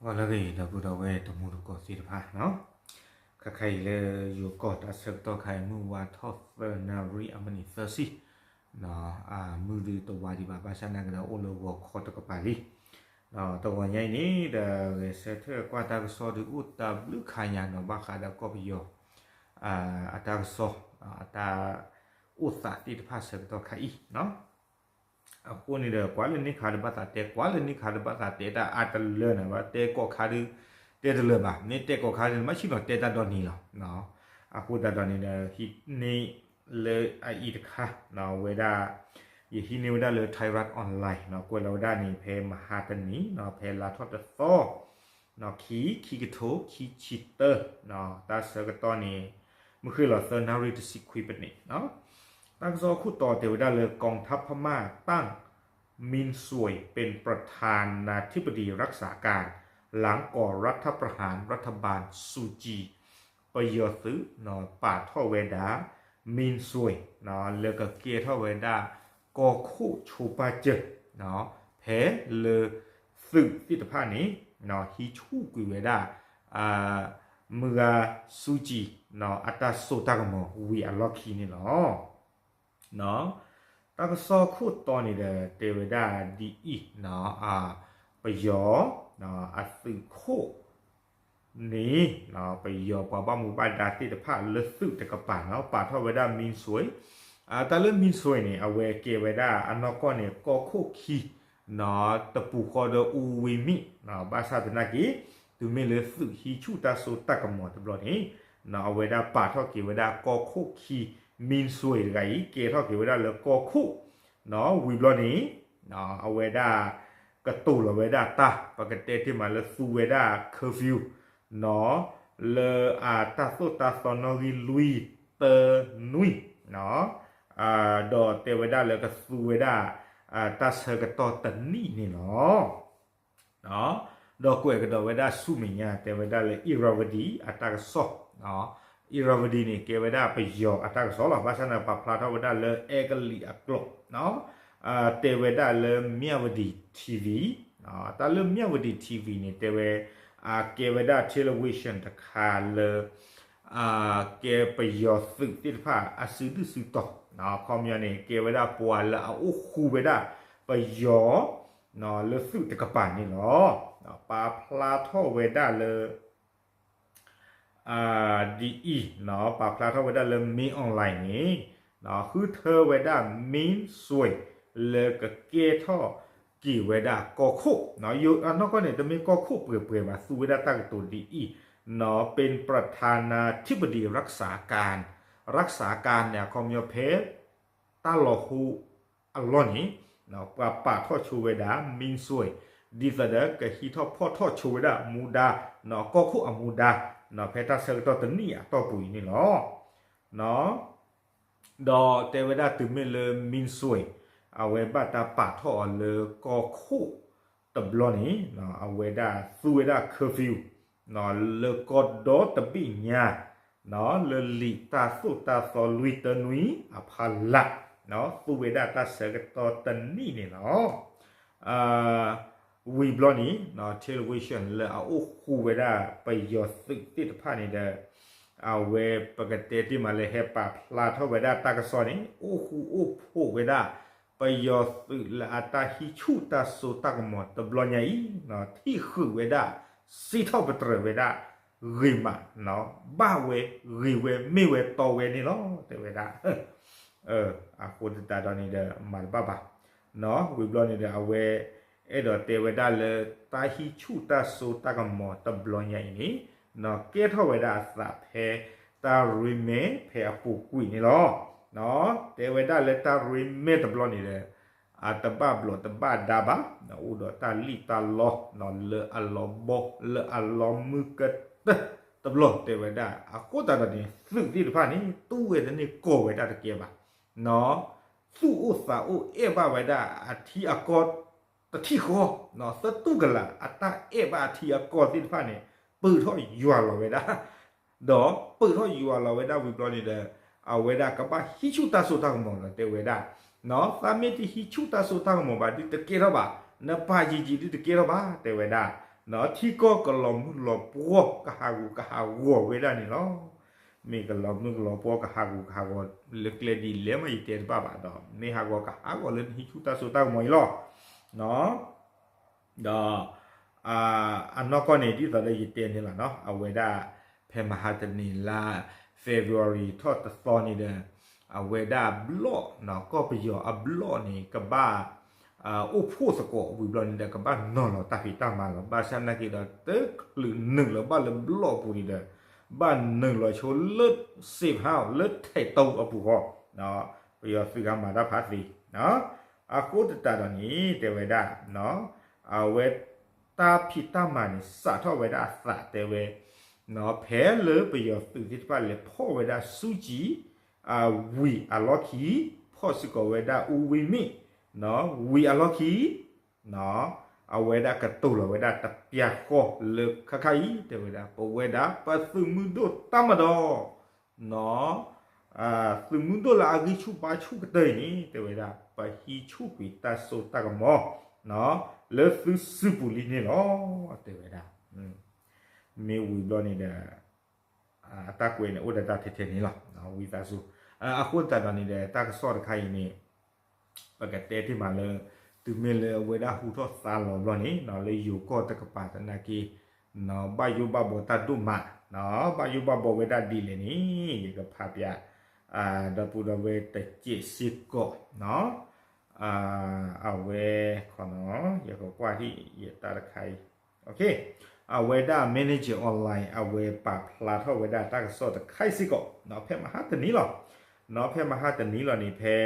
ဂီၤလၢအဂ့ၤ ဒီပုၢ်ဒီဝဲၢ်တံၤသကိးသ့ၣ်တဖၣ်, ခါခါအံၤလၢယိၤကီၢ်တၢ်ဆၢကတီၢ်ခါအံၤ မုၢ်ဝါထီၣ်သၢနၣ်ရံၣ်အမံးနံးသၢဆံ, မုၢ်ဒုးတဝါဒံးဘၣ် ဘၣ်ဆၣ်သနာ်က့ဒီးအိၣ်လၢဂီၤခီတကပၤလံ. ဒီးတဂီၤညါအံၤန့ၣ်ဒီး ဂဲၤဆၢထၢၣ်ကွၢ်တၢ်ကစီၣ်ဒုးအိၣ်တၢ်ဘျုးခါညါနီၤ ဘၣ်ဃးဒီးကီၢ်ပယီၤ အတၢ်ကစီၣ် အတၢ်အိၣ်သးသ့ၣ်တဖၣ်ဆၢကတီၢ်ခါအံၤ အဃိန့ၣ်ဒီး ကွၢ်လၢန့ၣ်ခါဒီးဘၣ်သးတဲ ကွၢ်လၢန့ၣ်ခါဒီးဘၣ်သးတဲ တၢ်အါတလၢန့ၣ်ဘၣ် တဲကိးခါဒီး တဲတလၢဘၣ် မ့ၢ်တဲကိးခါဒီး မ့ၢ်ဆ့ၣ်နီၤတဲတၢ်ဒီနံၤလီၤ. အဃိသတးဒီးန့ၣ်ဒီး ဟံးန့ၢ်လၢအအံၤတခါ ဝဲဒၣ် ယဟံးန့ၢ်ဝဲဒၣ်လၢ Thairath Online ကွဲးလီၤဝဲဒၣ်န့ၣ် ဖဲမဟါတနံၤ ဖဲလါထီၣ်တသီ ခံ ခံကထိခံဆံတၢ တၢ်ဆၢကတီၢ်န့ၣ် မုၢ်ဃ့ၢ်လီၤသၢနၣ်ရံၣ်တဆံခွံပနံး. တၢ်ကစီၣ်ခိၣ်တီတဲဝဲဒၣ်လၢ กองทัพพม่าตั้ง มินซวยเป็นประธานาธิบดีรักษาการ หลังก่อรัฐประหารรัฐบาลซูจี ပယီၤသုးပာ်ထီၣ်ဝဲဒၣ် မံစွ့ လၢကကဲထီၣ်ဝဲဒၣ် ကီၢ်ခိၣ်ဆိပာ်စၢၤ ဖဲလၢသုးသ့ၣ်တဖၣ်န့ၣ် ဟံးဆူၣ်ကွံာ်ဝဲဒၣ် မုၢ်ဂၤစူကံ အတၢ်စိတၢ်ကမီၤဝံၤအလီၢ်ခံန့ၣ်လီၤ. တၢ်ကစီၣ်ခိၣ်တီန့ၣ်ဒီး တဲဝဲဒၣ်ဒ်အံၤ, ပယီၤ အသုးခိၣ်န့ၣ် ပယီၤပှၤဘၣ်မူဘၣ်ဒါသ့ၣ်တဖၣ်လၢသုးတကပၤနီၤ ပာ်ထီၣ်ဝဲဒၣ်မံစွ့, တၢ်လၢမံစွ့န့ၣ် အဝဲကဲဝဲဒၣ်အနီၢ်ကီၢ်န့ၣ် ကီၢ်ခိၣ်ခံ တပူၤဃီဒီးအူဝံမ့ၢ် ဘၣ်ဆၣ်သနာ်က့ တုၤမ့ၢ်လၢသုးဟံးဆူၣ်တၢ်စိတၢ်ကမီၤတဘျီန့ၣ် အဝဲဒၣ်ပာ်ထီၣ်က့ၤဝဲဒၣ်ကီၢ်ခိၣ်ခံ မံစွ့တဂၤအံၤ ကဲထီၣ်က့ၤဝဲဒၣ်လၢကီၢ်ခိၣ် ဝံၤဘျီန့ၣ် အဝဲဒၣ်ကတိၤလီၤဝဲဒၣ်တၢ် ပကတဲတ့ၢ်မးလၢသူဝဲဒၣ် curfew လၢအတၢ်သိၣ်တၢ်သီနီၣ်ဂံၢ်လွံၢ်တၢနွံ ဒီးတဲဝဲဒၣ်လၢကသူဝဲဒၣ် တၢ်ဆၢကတီၢ်တနံၣ်န့ၣ်လီၤ. ဒီးကွဲးကဒီးဝဲဒၣ်ဆူမဲာ်ညါ တဲဝဲဒၣ်လၢ Irrawaddy အတၢ်ကစီၣ်, Irrawaddy န့ၣ် ကဲဝဲဒၣ်ပယီၤအတၢ်ကစီၣ်လီၤ. ဘၣ်ဆၣ်န့ၣ် ပာ်ဖျါထီၣ်ဝဲဒၣ်လၢအဲကလံးအကျိာ် တဲဝဲဒၣ်လၢ Myawaddy TV, တၢ်လၢ Myawaddy TV န့ၣ် တဲဝဲ ကဲဝဲဒၣ် television တခါလၢ ကဲပယီၤသုးသ့ၣ်တဖၣ်အစုဒုၣ်စုတီၤ, ခီပညီန့ၣ် ကဲဝဲဒၣ်ပှၤလၢအအိၣ်ဃူဝဲဒၣ်ပယီၤ လၢသုးတကပၤန့ၣ်လီၤ. ပာ်ဖျါထီၣ်ဝဲဒၣ်လၢ ဒ်အံၤ, ပာ်ဖျါထီၣ်ဝဲဒၣ်လၢ Mail Online န့ၣ် ဃုထၢဝဲဒၣ် မံစွ့ လၢကကဲထီၣ်က့ၤဝဲဒၣ်ကီၢ်ခိၣ်, အနီၢ်ကီၢ်န့ၣ် တမ့ၢ်ကီၢ်ခိၣ်ပှဲၤပှဲၤဘၣ် သူဝဲဒၣ်တၢ်ကတိၤဒ်အံၤ, ပ့ၣ်ပြထါနါထံၣ်ပဒံ ရၢၣ်စၣ်ကၣ်, ရၢၣ်စၣ်ကၣ်န့ၣ် အခီပညီဖဲ တၢ်လီၤဟိအလီၢ်န့ၣ် ပှၤပာ်ထီၣ်ဆိဝဲဒၣ် မံစွ့ ဒ်သိးဒီးကဟံးထီၣ်ဖီၣ်ထီၣ်ဆိဝဲဒၣ်မူဒါ ကီၢ်ခိၣ်အမူဒါ ဖဲတၢ်ဆၢကတီၢ်တနံၣ်အတီၢ်ပူၤအံၤန့ၣ်လီၤ. ဒီးတဲဝဲဒၣ်တုၤမ့ၢ်လၢ မံစွ့ အဝဲဘၣ်တၢ်ပာ်ထီၣ်အီၤလၢကီၢ်ခိၣ်တဘျီန့ၣ် အဝဲဒၣ်သူဝဲဒၣ် curfew လၢကီၢ်ဒီတဘ့ၣ်ညါ လၢလံာ်တၢ်သိၣ်တၢ်သီလွံၢ်တၢနွံအဖီလာ် သူဝဲဒၣ်တၢ်ဆၢကတီၢ်တနံၣ်န့ၣ်လီၤ. ဝံၤဘျီန့ၣ် television လၢအအိၣ်ဃူဝဲဒၣ်ပယီၤသုးသ့ၣ်တဖၣ်န့ၣ်ဒီး အဝဲပကတဲတ့ၢ်မးလၢဟဲပာ်ဖျါထီၣ်ဝဲဒၣ်တၢ်ကစီၣ်န့ၣ် အိၣ်ဃူအိၣ်ဖိးဝဲဒၣ် ပယီၤသုးလၢအတၢ်ဟံးဆူၣ်တၢ်စိတၢ်ကမီၤတဘျီညါအံၤ ထံၣ်ဃုာ်ဝဲဒၣ် စံးထီၣ်ပတြၢၤဝဲဒၣ် ဂ့ၤမး ဘၣ်ဝဲ ဂ့ၤဝဲ မ့ၢ်ဝဲ တီဝဲန့ၣ်လီၤ တဲဝဲဒၣ်. အဃိသတးဒီးန့ၣ်ဒီး မၤတဘၣ်ဘၣ်. ဝံၤဘျီန့ၣ်ဒီး အဝဲအဲၣ်ဒိးတဲဝဲဒၣ်လၢ တၢ်ဟံးဆူၣ်တၢ်စိတၢ်ကမီၤတဘျီညါအံၤန့ၣ် ကဲထီၣ်ဝဲဒၣ်အသးဖဲ တၢ်ရ့မဲ ဖဲအပူၤကွံာ်န့ၣ်လီၤ. တဲဝဲဒၣ်လၢတၢ်ရ့မဲတဘျီန့ၣ်ဒီး အတဘၣ်ဘျီးတဘၣ်ဒါဘၣ်, အိၣ်ဒီးတၢ်လံၣ်တၢ်လီ လၢအလီၤဘီ လၢအလီၤမုၢ်ကတၢၢ်တဘျီတဲဝဲဒၣ်. အဃိသတးဒီးန့ၣ် သုးသ့ၣ်တဖၣ်န့ၣ် တူၢ်ဝဲတန့ၢ် ကီၢ်ဝဲဒၣ်တကဲဘၣ်. သူၣ်အိၣ်သးအိၣ်အဲၣ်ဘၣ်ဝဲဒၣ်အထံအကီၢ်တထံၣ်ဃီ, သတူၢ်ကလာ် အတၢ်အဲၣ်ဘၣ်အထံအကီၢ်သ့ၣ်တဖၣ်န့ၣ် ပၢၢ်ထီၣ်ယွၤလီၤဝဲဒၣ် ဒီးပၢၢ်ထီၣ်ယွၤလီၤဝဲဒၣ်ဝံၤဘျီန့ၣ်ဒီး အဝဲဒၣ်ကဘၣ်ဟံးဆူၣ်တၢ်စိတၢ်ကမီၤလီၤ တဲဝဲဒၣ်. သးမ့ၢ်တဟံးဆူၣ်တၢ်စိတၢ်ကမီၤဘၣ် ဒုးတကဲထီၣ်ဘၣ်, နပာ်ယံာ်ယံာ်ဒုးတကဲထီၣ်ဘၣ် တဲဝဲဒၣ်. ထံကီၢ်ကလီၤမုၢ်လီၤပှီၢ်ကဟးဂူာ်ကဟးဂီၤဝဲဒၣ်န့ၣ်လီၤ. မ့ၢ်ကလီၤမုၢ်ကလီၤပှီၢ်ကဟးဂူာ်ကဟးဂီၤလၢကျဲဒ်လဲၣ်မ့ၢ်ယတဲတဘၣ်ဘၣ်ဒီး မ့ၢ်ဟးဂီၤကဟးဂီၤလၢနဟံးဆူၣ်တၢ်စိတၢ်ကမီၤအံၤလီၤ. ဒီး အနီၢ်ကီၢ်န့ၣ် ဒ်သိးဒီးယတဲန့ၣ်လီၤနီၤ အဝဲဒၣ် ဖဲမဟါတနံၤလါ February ထီၣ်တသီန့ၣ်ဒီး အဝဲဒၣ်ဘျီၣ် ကီၢ်ပယီၤအဘျီၣ်န့ၣ် ကဘၣ် အိၣ်ဖှိၣ်သကိးဝံၤဘျီန့ၣ်ဒီး ကဘၣ်နီၤလီၤတၢ်ဖံးတၢ်မၤလီၤ. ဘၣ်ဆၣ်သနာ်က့ဒီး တချုးနုာ်လီၤဘၣ်လၢဘျီၣ်အပူၤန့ၣ်ဒီး ဘၣ်နုာ်လီၤဆိလၢ safe house လၢထဲးတိအပူၤဃီ ပယီၤသုးဂၤမၤတၢ်ဖးသ့ အဃိသတးဒီးန့ၣ် တဲဝဲဒၣ် အဝဲတၢ်ဖံးတၢ်မၤန့ၣ် စးထီၣ်ဝဲဒၣ်အသးတဲဝဲ ဖဲလၢပယီၤသုးသ့ၣ်တဖၣ်လဲၤဖီၣ်ဝဲဒၣ်ဆူကၠံ ဝံၤအလီၢ်ခံ ဖီၣ်စ့ၢ်ကီးဝဲဒၣ်အူဝံမ့ၣ် ဝံၤအလီၢ်ခံ အဝဲဒၣ်ကတိၤလီၤဝဲဒၣ်တပျၢၤဃီလၢခါခါအံၤ တဲဝဲဒၣ် ပဝဲဒၣ်ပသုးမုၢ်ဒိၣ်တၢ်မၤဒီး သုးမုၢ်ဒိၣ်လၢအဂံၢ်ဆူၣ်ဘါဆူၣ်ကတၢၢ်အံၤန့ၣ် တဲဝဲဒၣ် ပဟံးဆူၣ်ကွံာ်တၢ်စိတၢ်ကမီၤ လၢသုစုပူၤလံန့ၣ်လီၤ တဲဝဲဒၣ်. မ့ၢ်ဝံၤဘျီန့ၣ်ဒီး အတၢ်ကွဲးန့ၣ်အိၣ်ဒီးတၢ်ထဲထဲန့ၣ်လီၤ ဝံသးစူၤ. အဃိသတးဒီးန့ၣ်ဒီး တၢ်ကစီၣ်တခါအံၤန့ၣ် ပကတဲတ့ၢ်မးလၢ တုၤမ့ၢ်လၢအဝဲဒၣ်ဟူထီၣ်သါလီၤဘျီန့ၣ် လၢယိၤကီၢ်တကပၤသနာ်က့ ဘၣ်ယိၣ်ဘၣ်ဘှီတၢ်ဒိၣ်မး ဘၣ်ယိၣ်ဘၣ်ဘှီဝဲဒၣ်ဒ်လဲၣ်န့ၣ် ယကဖးပၠး ဒီပုၢ်ဒီဝဲၢ်တစဲးစ့ၢ်ကီး အဝဲ ယကကွၢ်ထံၣ်ယတၢ်တခါအံၤ အဝဲဒၣ် Manager Online အဝဲပာ်ဖျါထီၣ်ဝဲဒၣ်တၢ်ကစီၣ်တခါအံၤစ့ၢ်ကီး ဖဲမဟါတနံၤလီၤ. ဖဲမဟါတနံၤလီၤန့ၣ် ဖဲ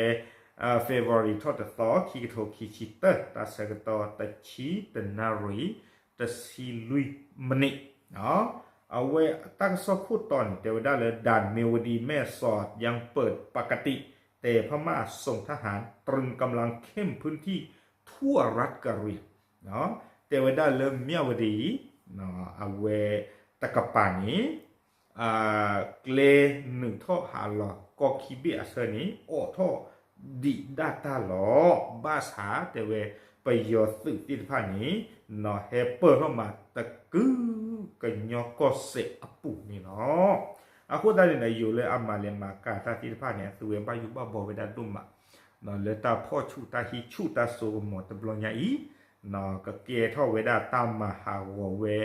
February ထီၣ်တသီ ခံကထိခံဆံတၢ တၢ်ဆၢကတီၢ်တဆံတနၣ်ရံၣ် တဆံလွံၢ်မံးနံး အဝဲတၢ်ကစီၣ်ခိၣ်တီန့ၣ် တဲဝဲဒၣ်လၢ ด่านเมียวดีแม่สอดยังเปิดปกติ แต่พม่าส่งทหารตรึงกำลังเข้มพื้นที่ทั่วรัฐกะเหรี่ยง တဲဝဲဒၣ်လၢ မြဝတီ အဝဲတကပၤန့ၣ် ကျဲနုာ်ထီၣ်ဟးလီၤကီၢ်ခံဘ့ၣ်အဆၢန့ၣ် အိးထီၣ်ဒံးဒၣ်တၢ်လီၤ. ဘၣ်ဆၣ်တဲဝဲ ပယီၤသုးသ့ၣ်တဖၣ်န့ၣ် ဟဲပၢၢ်ထီၣ်မးတကုကညီကီၢ်စဲၣ်အပူၤန့ၣ်လီၤ. အဃိသတးန့ၣ်ဒီး ယိၤလၢအမၤလဲၤမၤကၤတၢ်သ့ၣ်တဖၣ်န့ၣ် အသုဝဲဘၣ်ယိၣ်ဘၣ်ဘှီဝဲဒၣ်ဒိၣ်မး လၢတၢ်ဖီၣ်ဆူၣ်တၢ်ဟံးဆူၣ်တၢ်စိကမီၤတဘျီညါအံၤ ကကဲထီၣ်ဝဲဒၣ်တၢ်မၤဟးဂီၤဝဲ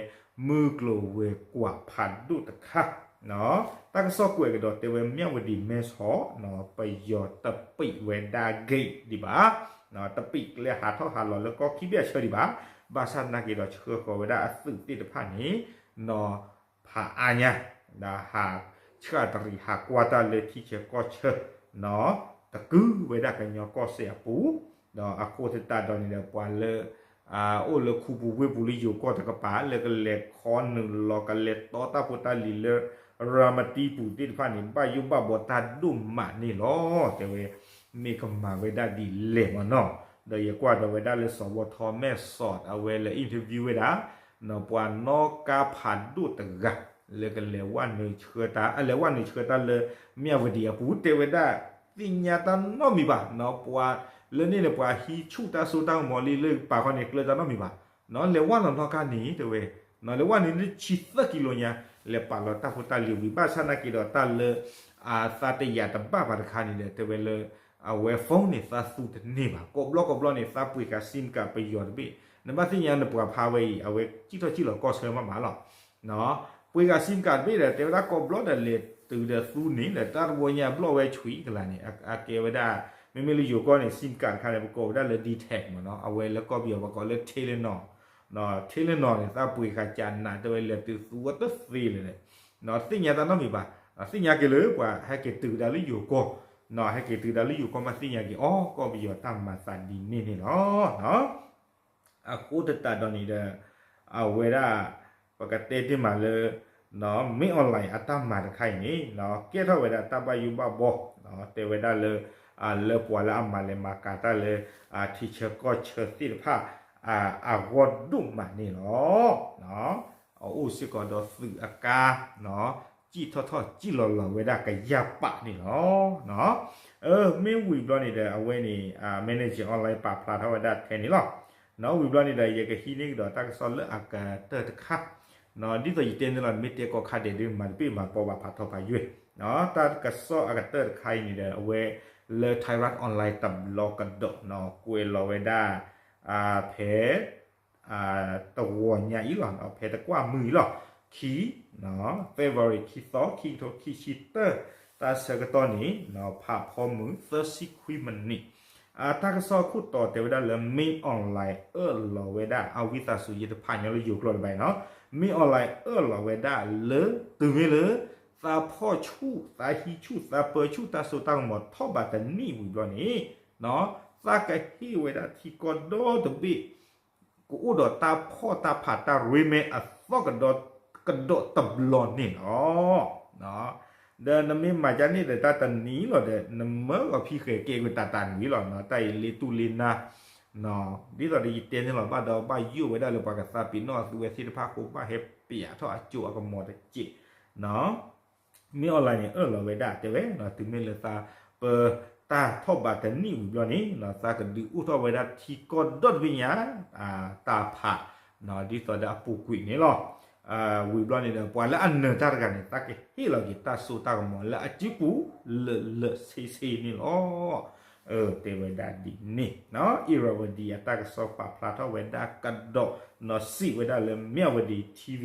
မုၢ်ကျိၤဝဲၤကွာ်ဖးဒိၣ်တခါ တၢ်ကစီၣ်ကွဲးကဒီးတဲဝဲ မြဝတီမဲဆီး ပယီၤတပံးဝဲဒၣ် gate ဒံးဘၣ်, တပံးကျဲဟးထီၣ်ဟးလီၤလၢကီၢ်ခံဘ့ၣ်အဆၢဒံးဘၣ်, ဘၣ်ဆၣ်သနာ်က့ဒီး ဆှၢဃီၤဝဲဒၣ်အသုးသ့ၣ်တဖၣ်န့ၣ် ဖးအါညါ ဒီးဟးဆှၣ်တရံးဟးကွၢ်တၢ်လၢထံဆၢကီၢ်ဆၢ တကုဝဲဒၣ်ကညီကီၢ်စဲၣ်အပူၤ, ဒီးအဃိသတးဒီးန့ၣ်ဒီး ပှၤလၢ အိၣ်လၢခူပူၤဝ့ၢ်ပူၤလၢယိၤကီၢ်တကပၤ လၢကလဲၤခီနုာ်လီၤ ကလဲၤတီတၢ်ဖိတၢ်လံၤလၢ ရၤမတံပူၤသ့ၣ်တဖၣ်န့ၣ် ဘၣ်ယိၣ်ဘၣ်ဘှီတၢ်ဒိၣ်မးန့ၣ်လီၤ. တဲဝဲ မ့ၢ်ကမၤဝဲဒၣ်ဒ်လဲၣ်မနီၤ, ဒီးယကွၢ်ဒီးဝဲဒၣ်လၢစီၤဝီထီမဲၢ်စီး အဝဲလဲၤ interview ဝဲဒၣ် ပှၤနီၣ်ကါဖးဒိၣ်တဂၤ လၢကလဲၤဝဲနုာ်ဆှၢတၢ် အလဲၤဝဲနုာ်ဆှၢတၢ်လၢ မြဝတီအပူၤ တဲဝဲဒၣ် သ့ၣ်ညါတၢ်နီတမံၤဘၣ်, ပှၤလၢန့ၣ်န့ၣ် ပှၤဟံးဆူၣ်တၢ်စိတၢ်ကမီၤလံလၢပာ်ခီန့ၣ် ကျၢၤတၢ်နီတမံၤဘၣ်, လဲၤဝဲလီၤနီၣ်ကါန့ၣ် တဲဝဲ လဲၤဝဲန့ၣ်လၢဆံသၢကံလိညါ လဲၤပာ်လီၤတၢ်ဖိတၢ်လံၤဝံၤ ဘၣ်ဆၣ်သနာ်က့ဒီးတၢ်လၢ အသးတယာ်တဘၣ်ဘၣ်တခါန့ၣ်ဒီး တဲဝဲလၢ အဝဲ phone န့ၣ် သးသူတန့ၢ်ဘၣ်, ကိးဘျီကိးဘျီန့ၣ် သးပှ့ၤဃာ် SIM card ပယီၤတဘ့ၣ်, နဘၣ်သ့ၣ်ညါနပှၤဖးဝဲအံၤ အဝဲစံၣ်ထီၣ်စံၣ်လီၤကီၢ်ဆၢမးမးလီၤ. ပှ့ၤဃာ် SIM card တဘ့ၣ်ဒီး တဲဝဲဒၣ်ကိးဘျီဒီးလဲၤတုၤဒီးသူန့ၣ်ဒီး တၢ်တဝီညါဘျီၣ်ဝဲဆံးကလၤန့ၣ် အကဲဝဲဒၣ် မ့မ့ၢ်လၢယိၤကီၢ်န့ၣ် SIM card တခါန့ၣ် ပကိးဝဲဒၣ်လၢ D-Tag မနီၤ, အဝဲလၢကီၢ်ပယီၤပကိးလၢ Telenor, Telenor န့ၣ် သးပှ့ၤဃာ်ကနး တဲဝဲလဲၤတုၤသူဝဲတသ့လၢၤန့ၣ် သ့ၣ်ညါတၢ်နီတမံၤဘၣ်, သ့ၣ်ညါက့ၤလၢပှၤဟဲက့ၤတုၤကဒါလၢယိၤကီၢ်, ဟဲက့ၤတုၤကဒါလၢယိၤကီၢ်မးသ့ၣ်ညါက့ၤအီၤ ကီၢ်ပယီၤတၢ်မၤသးဒ်န့ၣ်န့ၣ်လီၤ. အဃိသတးဒီးန့ၣ်ဒီး အဝဲဒၣ် ပကတဲတ့ၢ်မးလၢ မင်းအောင်လှိုင် အတၢ်မၤတခါအံၤန့ၣ် ကဲထီၣ်ဝဲဒၣ်တၢ်ဘၣ်ယိၣ်ဘၣ်ဘှီ တဲဝဲဒၣ်လၢ လၢပှၤလၢအမၤလဲၤမၤကၤတၢ်လၢ ထံဆၢကီၢ်ဆၢသ့ၣ်တဖၣ် အဂီၢ်ဒိၣ်မးန့ၣ်လီၤ. အအိၣ်စ့ၢ်ကီးဒီးသုးအကါ စံၣ်ထီၣ်ထီၣ်စံၣ်လီၤလီၤဝဲဒၣ်ကယၢ်ပာ်န့ၣ်လီၤ. မ့ၢ်ဝံၤဘျီန့ၣ်ဒီး အဝဲန့ၣ် Manager Online ပာ်ဖျါထီၣ်ဝဲဒၣ်ထဲန့ၣ်လီၤ. ဝံၤဘျီန့ၣ်ဒီး ယကဟံးန့ၢ်ကဒီးတၢ်ကစီၣ်လၢအကတၢၢ်တခါ, ဒ်သိးယတဲန့ၣ်လီၤ မ့ၢ်တဲကိးခါဒဲးဒီး မၤတဘၣ်မၤပီဘၣ် ဖးထီဖးယွဲၢ်, တၢ်ကစီၣ်အကတၢၢ်တခါအံၤန့ၣ်ဒီး အဝဲလၢ Thairath Online တဘျီကဒီး ကွဲးလီၤဝဲဒၣ် ဖဲ တဂီၤညါအံၤလီၤ, ဖဲတကွၢ်မုၢ်အံၤလီၤ, ခံ February ခံသီ ခံကထိခံဆံတၢ, တၢ်ဆၢကတီၢ်န့ၣ် ဖးဖီမုၢ် သၢဆံခွံမံးနံး, တၢ်ကစီၣ်အခိၣ်တီတဲဝဲဒၣ်လၢ Min Aung Hlaing အၢၣ်လီၤဝဲဒၣ် အဝံသးစူၤ ယတဖးညီလၢယိၤကျိာ်တဘၣ်နီၤ, Min Aung Hlaing အၢၣ်လီၤဝဲဒၣ်လၢ တုၤမ့ၢ်လၢ သးဖီၣ်ဆူၣ် သးဟံးဆူၣ် သးပၢဆူၣ် တၢ်စိတၢ်ကမီၤထီၣ်ဘးတနံၣ်ဝံၤဘျီန့ၣ် သးကဟ့ၣ်ဝဲဒၣ်ထံကီၢ်ဒီတဘ့ၣ် ကအိၣ်ဒီးတၢ်ဖီၣ်တၢ်ဖးတၢ်ရ့မဲအသီကဒီး ကဒီးတဘျီန့ၣ်လီၤ. ဒီးနမ့ၢ်မၤဒ်န့ၣ်ဒီး တၢ်တနံၤလီၤဒီး နမၢဂီၤဖံဃဲၤကဲကွံာ်တၢ်တၢ်န့ၣ်လီၤ, တၢ်အံၤလ့တူၢ်လ့နါ, ဒ်သိးဒီးယတဲန့ၣ်လီၤ ဘၣ်ဒီးဘၣ်ယိၣ်ဝဲဒၣ်လၢပှၤကသးပ့ၤနီၣ်အသုဝဲသ့ၣ်တဖၣ်အဃိ ဘၣ်ဟဲပျးထီၣ်အကၠိအကမီၤတစဲး Min Aung Hlaing န့ၣ် အၢၣ်လီၤဝဲဒၣ်တဲဝဲ တုၤမ့ၢ်လၢသး ပၢတၢ်ထီၣ်ဘးတနံၣ်ဝံၤဘျီန့ၣ် သးကဒုးအိၣ်ထီၣ်ဝဲဒၣ်ထံကီၢ်ဒီတဘ့ၣ်ညါ တၢ်ဖး ဒ်သိးဒီးအပူၤကွံာ်န့ၣ်လီၤ. ဝံၤဘျီန့ၣ်ဒီး ပှၤလၢအနၢၤတၢ်တဂၤန့ၣ် သးကဟ့ၣ်လီၤက့ၤတၢ်စိတၢ်ကမီၤလၢအစုပူၤ လၢာ်လၢာ်ဆ့ဆ့န့ၣ်လီၤ. တဲဝဲဒၣ်ဒ်န့ၣ် Irrawaddy အတၢ်ကစီၣ်ပာ်ဖျါထီၣ်ဝဲဒၣ်ကဒီး နီၢ်စံးဝဲဒၣ်လၢ Myawaddy TV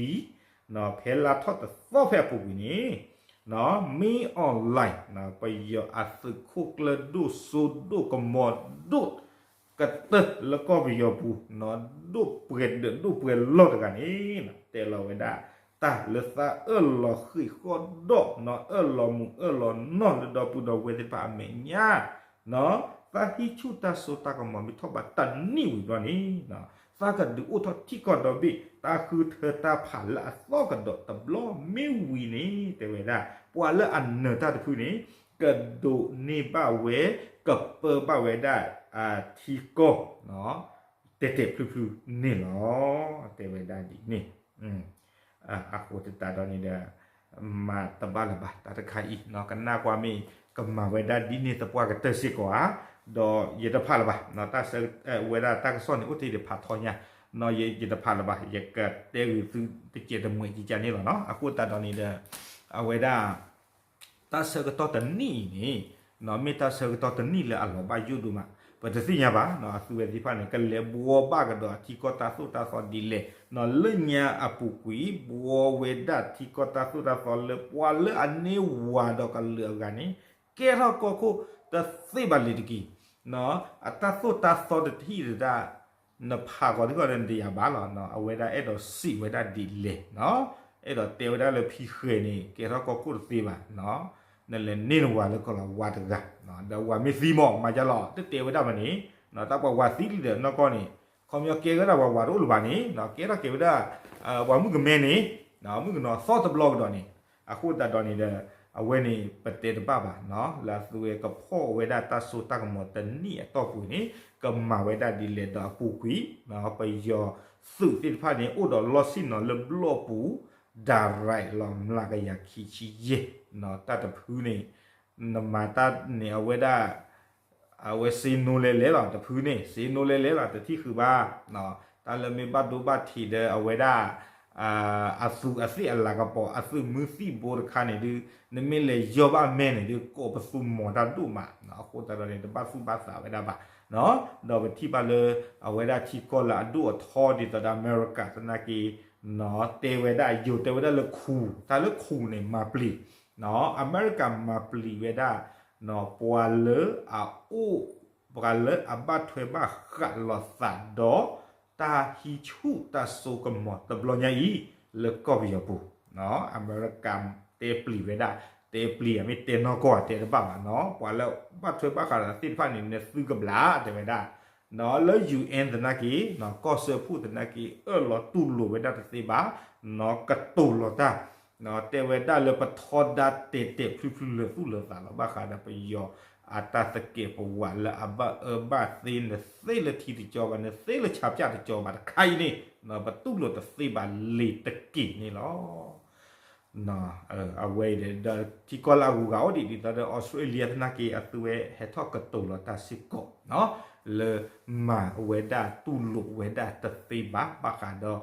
ဖဲလါထီၣ်တသီဖဲအပူၤကွံာ်န့ၣ် Min Aung Hlaing ပယီၤအသုးခိၣ်ကျၢၢ်ဒိၣ်စိဒိၣ်ကမီၤဒိၣ် ကတၢၢ်လၢကီၢ်ပယီၤပူၤ ဒိၣ်ပှဲၤဒၢးဒိၣ်ပှဲၤလီၢ်တဂၤန့ၣ် တဲလီၤဝဲဒၣ် တၢ်လၢသးအၢၣ်လီၤဃ့ၢ်ဃီၣ်ဒီး အၢၣ်လီၤမုာ်အၢၣ်လီၤနီၢ်လၢဒီပုၢ်ဒီဝဲၢ်သ့ၣ်တဖၣ်အမဲာ်ညါ သးဟံးဆူၣ်တၢ်စိတၢ်ကမီၤမ့ၢ်ထီၣ်ဘးတနံၣ်ဝံၤဘျီန့ၣ် သးကဒုးအိၣ်ထီၣ်ထံကီၢ်ဒီဘ့ၣ် တၢ်ဃုထၢတၢ်ဖးလၢအသီကဒီးတဘျီမ့ၢ်ဝံၤန့ၣ် တဲဝဲဒၣ် ပှၤလၢအနၢၤတၢ်တဖုန့ၣ် ကဒိးန့ၢ်ဘၣ်ဝဲ ကပၢဘၣ်ဝဲဒၣ် ထံကီၢ် တဲာ်တဲာ်ဖျုဖျုန့ၣ်လီၤ. တဲဝဲဒၣ်ဒ်န့ၣ် အဃိသတးဒီးန့ၣ်ဒီး မၤတဘၣ်လၢၤဘၣ် တၢ်တခါအံၤ ကနၣ်ကွၢ်မ့ၢ် ကမၤဝဲဒၣ်ဒ်န့ၣ်သပှၢ်ကတၢၢ်စ့ၢ်ကီးဧါ, ဒီးယတဖးလၢၤဘၣ် တၢ်ဆၢ ဝဲဒၣ်တၢ်ကစီၣ်န့ၣ် အိၣ်တ့ၢ်တဖးထီညါ ယတဖးလၢၤဘၣ် ယကတဲဂ့ၤသုတစဲးတမှဲးကကန့ၣ်လီၤနီၤ. အဃိသတးဒီးန့ၣ်ဒီး အဝဲဒၣ် တၢ်ဆၢကတီၢ်တနံၣ်အံၤန့ၣ် မ့ၢ်တၢ်ဆၢကတီၢ်တနံၣ်လၢအလီၤဘၣ်ယိၣ်ဒိၣ်မး ပတသ့ၣ်ညါဘၣ် အသုဝဲသ့ၣ်တဖၣ်န့ၣ် ကလဲၤဘှီဘၣ်ကဒီးအထံကီၢ်တၢ်သိၣ်တၢ်သီဒ်လဲၣ် လၢညါအပူၤကွံာ် ဘှီဝဲဒၣ်ထံကီၢ်တၢ်သိၣ်တၢ်သီလၢပှၤလၢအန့ၢ်ဝၤဒီးကလုာ်အဂၤန့ၣ် ကဲထီၣ်ကီၢ်ခိၣ်တသ့ဘၣ်လံၤတက့ၢ် အတၢ်သိၣ်တၢ်သီတထံၣ်တဒၣ် နဖးကီးဒ်ကီးဒီးနတယာ်ဘၣ်လီၤ. အဝဲဒၣ်အဲၣ်ဒိးစံးဝဲဒၣ်ဒ်လဲၣ် အဲၣ်ဒိးတဲဝဲဒၣ်လၢဖံဃဲၤန့ၣ် ကဲထီၣ်ကီၢ်ခိၣ်တသ့ဘၣ် နလဲၤန့ၢ်နဝၤလၢကီၢ်လီၤဝါတဂၤ ဒီးဝၤမ့ၢ်သံမီၢ် မၤယါလီၤ တတဲဝဲဒၣ်မးန့ၣ် တၢ်ပှၤဝၤသံလံဒီးနီၢ်ကီၢ်န့ၣ် ခီပညီကဲဝဲဒၣ်ပှၤဝၤတအိၣ်လၢၤဘၣ်န့ၣ် ကဲထီၣ်က့ၤဝဲဒၣ် ပှၤမုၣ်ကမဲန့ၣ် မုၣ်ကနီၤသီတဘျီကဒီးန့ၣ် အဃိသတးဒီးန့ၣ်ဒီး အဝဲန့ၣ်ပတဲတဘၣ်ဘၣ် လၢအသုဝဲကဖီၣ်ဝဲဒၣ်တၢ်စိတၢ်ကမီၤတနံၣ်အတီၢ်ပူၤန့ၣ် ကမၤဝဲဒၣ်ဒ်လဲၣ်ဒီးအပူၤကွံာ် ပယီၤသုးသ့ၣ်တဖၣ်န့ၣ် အိၣ်ဒီးလီၢ်ဆ့ၣ်နီၤလၢဘျီၣ်ပူၤ ဒၣ်ရဲၣ်လီၤမျးကယၤခံဆံယဲၢ် တၢ်တဖုန့ၣ် နမၤတၢ်န့ၣ် အဝဲဒၣ် အဝဲစ့နိလဲၤလဲၤလီၤ တဖုန့ၣ် စ့နိလဲၤလဲၤလီၤ တထံၣ်ဃုာ်ဘၣ် တၢ်လၢမ့ၢ်ဘၣ်ဒိဘၣ်ထံးဒီးအဝဲဒၣ် အသူးအသ့ၣ်အလၤကပီၤ အသုးမုၢ်သံၣ်ဘိတခါန့ၣ်ဒုး နမ့ၢ်လဲၤယီၢ်ဘၣ်မဲန့ၣ်ဒုး ကိးပသူမီၤတၢ်ဒိၣ်မး အဃိသတးဒီးန့ၣ် တဘၣ်သူၣ်ဘၣ်သးဝဲဒၣ်ဘၣ် ဒီးပထံၣ်ဘၣ်လၢ အဝဲဒၣ်ထံကီၢ်လၢအဒိၣ်အထီဒ်သိးဒီးအမဲရကၤသနာ်က့ တဲဝဲဒၣ် ယိၤတဲဝဲဒၣ်လၢခူၣ် တၢ်လၢခူၣ်န့ၣ် မၤပျံၤ အမဲရကၤမၤပျံၤဝဲဒၣ် ပှၤလၢအအိၣ် ပှၤလၢအဘၣ်ထွဲဘၣ်ဃးလိာ်သးဒီး တၢ်ဟံးဆူၣ်တၢ်စိကမီၤတဘျီညါအံၤ လၢကီၢ်ပယီၤပူၤ အမဲရကၤတဲပျံၤဝဲဒၣ် တဲပျံၤ အမ့ၢ်တဲနီၢ်ကီၢ်တဲတဘၣ်ဘၣ်နီၤ ပှၤလၢဘၣ်ထွဲဘၣ်ဃးဒီးသ့ၣ်တဖၣ်န့ၣ် နသုကဘျးတဲဝဲဒၣ် လၢ ယူၣ်အၣ် သနာ်က့ ကီၢ်စၢဖှိၣ်သနာ်က့ အၢၣ်လီၤတူၢ်လိာ်ဝဲဒၣ်တသ့ဘၣ် ကတိၤလီၤတၢ် တဲဝဲဒၣ်လၢပထီဒါတဲာ်တဲာ်ဖျုဖျုလၢာ်သူၣ်လၢာ်သးလီၤ ဘၣ်ဃးဒီးပယီၤအတၢ်သကဲးပဝးလၢအဘၣ်အၢဘၣ်သီ နသ့လၢထံတကၠီဘၣ် နသ့လၢဆးပၠၣ်တကၠီဘၣ်တခါအံၤန့ၣ် ပတူၢ်လိာ်တသ့ဘၣ်လံၤတက့ၢ်န့ၣ်လီၤ. အဝဲအံၤဒီး ထံကီၢ်လၢအဂုၤအဂၤအိၣ်ဒံးဒ်သိးဒီး အီစထြ့လယါသနာ်က့ အသုဝဲဟဲထီၣ်ကတိၤလီၤတၢ်စ့ၢ်ကီး လၢမၤဝဲဒၣ်တူၢ်လိာ်ဝဲဒၣ်တသ့ဘၣ် ဘၣ်ဃးဒီး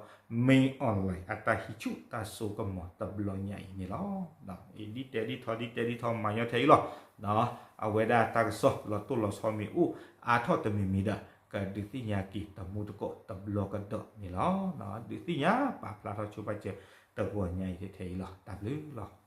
မင်းအောင်လှိုင် အတၢ်ဟံးဆူၣ်တၢ်စိကမီၤတဘျီညါအံၤန့ၣ်လီၤ. ဒ်တဲဒ်ထီ ဒ်တဲဒ်ထီ မၤညီထဲအံၤလီၤ. အဝဲဒၣ်တၢ်ကစီၣ်လီၤတိၢ်လီၤဆီမ့ၢ်အိၣ်အါထီၣ်တမံၤမံၤဒီး ကဒုးသ့ၣ်ညါက့ၤတမူတကိးတဘျီကဒီးန့ၣ်လီၤ. ဒုးသ့ၣ်ညါပာ်ဖျါထီၣ်ဆိပာ်စၢၤတဂီၤညါအံၤထဲအံၤလီၤ. တၢ်ဘျုးလီၤ.